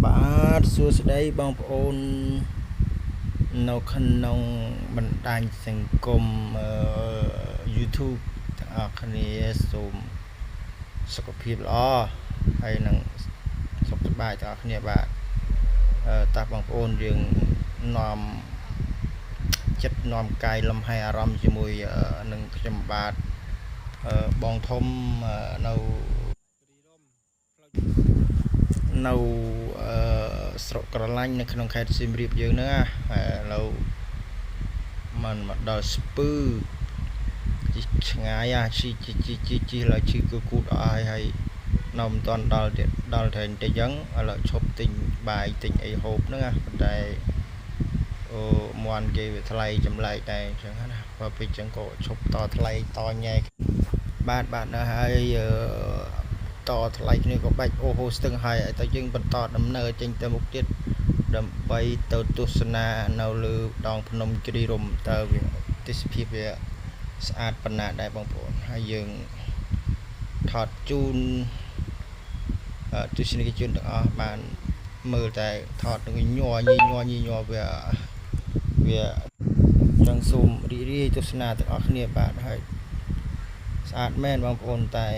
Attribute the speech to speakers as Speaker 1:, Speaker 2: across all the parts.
Speaker 1: បាទសួស្តីបងប្អូននៅក្នុងបណ្ដាញសង្គម YouTube ទាំងអស់គ្នាសូមសុខភាពល្អហើយនឹងសុខសប្បាយទាំងអស់គ្នាបាទតើបងប្អូនយើងនាំចិត្តនាំកាយលំហែអារម្មណ៍ជាមួយនឹងខ្ញុំបាទបងធំនៅនៅស្រុកក្រឡាញ់នៅក្នុងខេត្តសៀមរាបយើងហ្នឹងណាឥឡូវมันមកដល់ស្ពឺជីឆ្ងាយអាជីជីជីជីជីឡើយជីគឺគូតអស់ហើយហើយនៅមិនទាន់ដល់ទៀតដល់តែបន្តិចចឹងឥឡូវឈប់ទិញបាយទិញអីហូបហ្នឹងណាប៉ុន្តែអូមន់គេវាថ្លៃចម្លែកដែរអញ្ចឹងណាបើពេលអញ្ចឹងក៏ឈប់តថ្លៃតញ៉ែបាទបាទនៅហើយតថ្លៃគ្នាក៏បាច់អូហូស្ទឹងហើយតែយើងបន្តដំណើរចេញទៅមុខទៀតដើម្បីទៅទស្សនានៅលើដងភ្នំគិរីរម្យតើវាទេសភាពវាស្អាតប៉ុណ្ណាដែរបងប្អូនហើយយើងថតជូនទស្សនិកជនទាំងអស់បានមើលតែថតនឹងញ័រញីញ័រញីញ័រវាវាចង់សូមរីករាយទស្សនាទាំងអស់គ្នាបាទហើយស្អាតមែនបងប្អូនតែ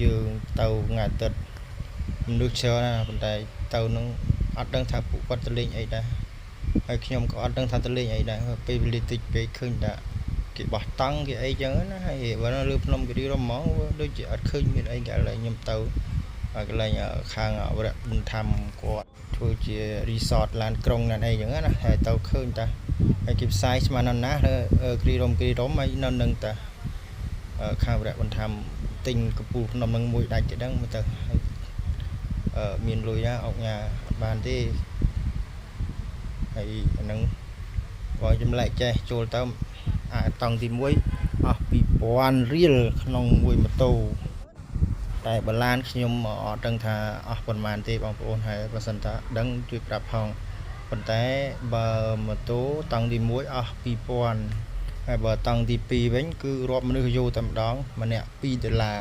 Speaker 1: យើងទៅថ្ងៃអាទិត្យមនុស្សច្រើនណាស់ប៉ុន្តែទៅនឹងអត់ដឹងថាពួកគាត់ទៅលេងអីដែរហើយខ្ញុំក៏អត់ដឹងថាទៅលេងអីដែរពេលវេលាតិចពេកឃើញតែគេបោះតង់គេអីចឹងណាហើយបើនៅលើភ្នំគិរីរម្យហ្មងដូចជាអត់ឃើញមានអីគេឥឡូវខ្ញុំទៅកន្លែងខាងវរៈប៊ុនធម្មគាត់ធ្វើជា resort ឡានក្រុងឡានអីចឹងណាហើយទៅឃើញតាហើយគេផ្សាយស្មានណាស់គិរីរម្យគិរីរម្យហើយនៅនឹងតាខាងវរៈប៊ុនធម្មទិញកំពូលភ្នំនឹងមួយដាច់ទៀតហ្នឹងមើលទៅហើយមានលុយណាអុកញ៉ាអត់បានទេហើយអាហ្នឹងបើចម្លែកចេះចូលទៅអាតង់ទី1អស់2000រៀលក្នុងមួយម៉ូតូតែបឡានខ្ញុំអត់ដឹងថាអស់ប៉ុន្មានទេបងប្អូនហើយបើសិនថាដឹងជួយប្រាប់ផងប៉ុន្តែបើម៉ូតូតង់ទី1អស់2000ហើយបើតង់ទី2វិញគឺរាប់មនុស្សយោតែម្ដងម្នាក់2ដុល្លារ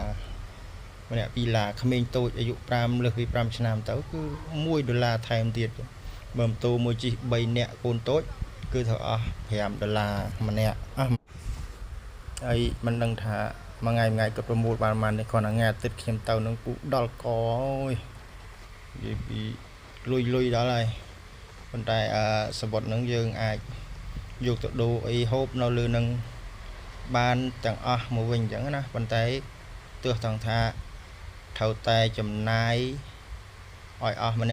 Speaker 1: ម្នាក់2ដុល្លារក្មេងតូចអាយុ5លើសពី5ឆ្នាំទៅគឺ1ដុល្លារថែមទៀតបើម៉ូតូមួយជិះ3នាក់កូនតូចគឺត្រូវអស់5ដុល្លារម្នាក់អស់ហើយមិនដឹងថាមួយថ្ងៃមួយថ្ងៃគាត់ប្រមូលបានប៉ុន្មានទេគ្រាន់តែថ្ងៃអាទិត្យខ្ញុំទៅនឹងពូដល់កអូយនិយាយពីលុយលុយដល់ហើយប៉ុន្តែអឺសវត្តហ្នឹងយើងអាចយកទៅដូរអីហូបនៅលើនឹងបានទាំងអស់មកវិញអញ្ចឹងណាប៉ុន្តែទោះថងថាត្រូវតែចំណាយឲ្យអស់ម្នាក់